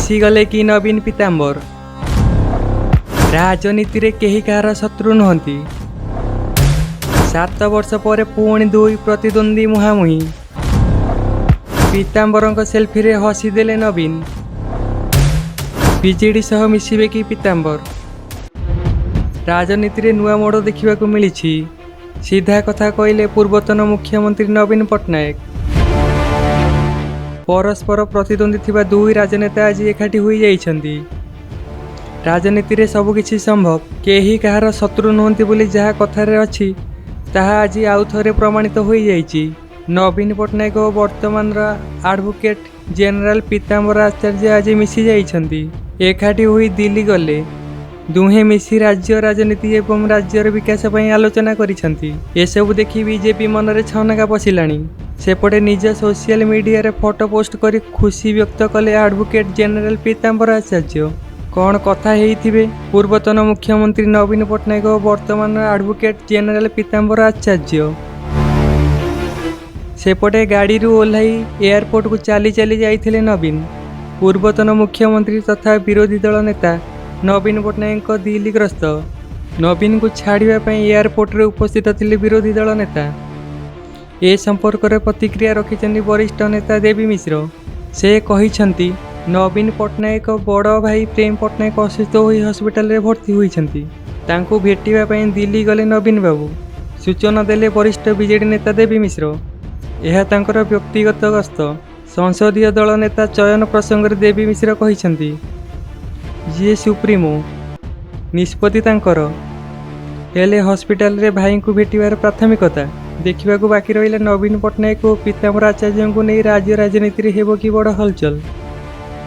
ମିଶିଗଲେ କି ନବୀନ ପୀତାମ୍ବର? ରାଜନୀତିରେ କେହି କାହାର ଶତ୍ରୁ ନୁହନ୍ତି। 7 ବର୍ଷ ପରେ ପୁଣି ଦୁଇ ପ୍ରତିଦ୍ୱନ୍ଦ୍ୱୀ ମୁହାଁମୁହିଁ। ପୀତାମ୍ବରଙ୍କ ସେଲ୍ଫିରେ ହସିଦେଲେ ନବୀନ। ବିଜେଡି ସହ ମିଶିବେ କି ପୀତାମ୍ବର? ରାଜନୀତିରେ ନୂଆ ମୋଡ଼ ଦେଖିବାକୁ ମିଳିଛି। ସିଧା କଥା କହିଲେ ପୂର୍ବତନ ମୁଖ୍ୟମନ୍ତ୍ରୀ ନବୀନ ପଟ୍ଟନାୟକ। ପରସ୍ପର ପ୍ରତିଦ୍ୱନ୍ଦ୍ୱୀ ଥିବା ଦୁଇ ରାଜନେତା ଆଜି ଏକାଠି ହୋଇଯାଇଛନ୍ତି। ରାଜନୀତିରେ ସବୁକିଛି ସମ୍ଭବ, କେହି କାହାର ଶତ୍ରୁ ନୁହନ୍ତି ବୋଲି ଯାହା କଥାରେ ଅଛି, ତାହା ଆଜି ଆଉ ଥରେ ପ୍ରମାଣିତ ହୋଇଯାଇଛି। ନବୀନ ପଟ୍ଟନାୟକ ଓ ବର୍ତ୍ତମାନର ଆଡଭୋକେଟ୍ ଜେନେରାଲ ପୀତାମ୍ବର ଆଚାର୍ଯ୍ୟ ଆଜି ମିଶିଯାଇଛନ୍ତି। ଏକାଠି ହୋଇ ଦିଲ୍ଲୀ ଗଲେ। ଦୁହେଁ ମିଶି ରାଜ୍ୟ ରାଜନୀତି ଏବଂ ରାଜ୍ୟର ବିକାଶ ପାଇଁ ଆଲୋଚନା କରିଛନ୍ତି। ଏସବୁ ଦେଖି ବିଜେପି ମନରେ ଛନକା ପଶିଲାଣି। ସେପଟେ ନିଜ ସୋସିଆଲ ମିଡିଆରେ ଫଟୋ ପୋଷ୍ଟ କରି ଖୁସି ବ୍ୟକ୍ତ କଲେ ଆଡଭୋକେଟ୍ ଜେନେରାଲ ପୀତାମ୍ବର ଆଚାର୍ଯ୍ୟ। କ'ଣ କଥା ହେଇଥିବେ ପୂର୍ବତନ ମୁଖ୍ୟମନ୍ତ୍ରୀ ନବୀନ ପଟ୍ଟନାୟକ ଓ ବର୍ତ୍ତମାନର ଆଡଭୋକେଟ୍ ଜେନେରାଲ ପୀତାମ୍ବର ଆଚାର୍ଯ୍ୟ? ସେପଟେ ଗାଡ଼ିରୁ ଓହ୍ଲାଇ ଏୟାରପୋର୍ଟକୁ ଚାଲି ଚାଲି ଯାଇଥିଲେ ନବୀନ। ପୂର୍ବତନ ମୁଖ୍ୟମନ୍ତ୍ରୀ ତଥା ବିରୋଧୀ ଦଳ ନେତା ନବୀନ ପଟ୍ଟନାୟକଙ୍କ ଦିଲ୍ଲୀ ଗସ୍ତ। ନବୀନଙ୍କୁ ଛାଡ଼ିବା ପାଇଁ ଏୟାରପୋର୍ଟରେ ଉପସ୍ଥିତ ଥିଲେ ବିରୋଧୀ ଦଳ ନେତା। ଏ ସମ୍ପର୍କରେ ପ୍ରତିକ୍ରିୟା ରଖିଛନ୍ତି ବରିଷ୍ଠ ନେତା ଦେବୀ ମିଶ୍ର। ସେ କହିଛନ୍ତି, ନବୀନ ପଟ୍ଟନାୟକଙ୍କ ବଡ଼ ଭାଇ ପ୍ରେମ ପଟ୍ଟନାୟକ ଅସୁସ୍ଥ ହୋଇ ହସ୍ପିଟାଲରେ ଭର୍ତ୍ତି ହୋଇଛନ୍ତି। ତାଙ୍କୁ ଭେଟିବା ପାଇଁ ଦିଲ୍ଲୀ ଗଲେ ନବୀନ ବାବୁ। ସୂଚନା ଦେଲେ ବରିଷ୍ଠ ବିଜେଡି ନେତା ଦେବୀ ମିଶ୍ର। ଏହା ତାଙ୍କର ବ୍ୟକ୍ତିଗତ ଗସ୍ତ। ସଂସଦୀୟ ଦଳ ନେତା ଚୟନ ପ୍ରସଙ୍ଗରେ ଦେବୀ ମିଶ୍ର କହିଛନ୍ତି, ଯିଏ ସୁପ୍ରିମୋ, ନିଷ୍ପତ୍ତି ତାଙ୍କର। ହେଲେ ହସ୍ପିଟାଲରେ ଭାଇଙ୍କୁ ଭେଟିବାର ପ୍ରାଥମିକତା। ଦେଖିବାକୁ ବାକି ରହିଲା, ନବୀନ ପଟ୍ଟନାୟକ ଓ ପୀତାମ୍ବର ଆଚାର୍ଯ୍ୟଙ୍କୁ ନେଇ ରାଜ୍ୟ ରାଜନୀତିରେ ହେବ କି ବଡ଼ ହଲଚଲ।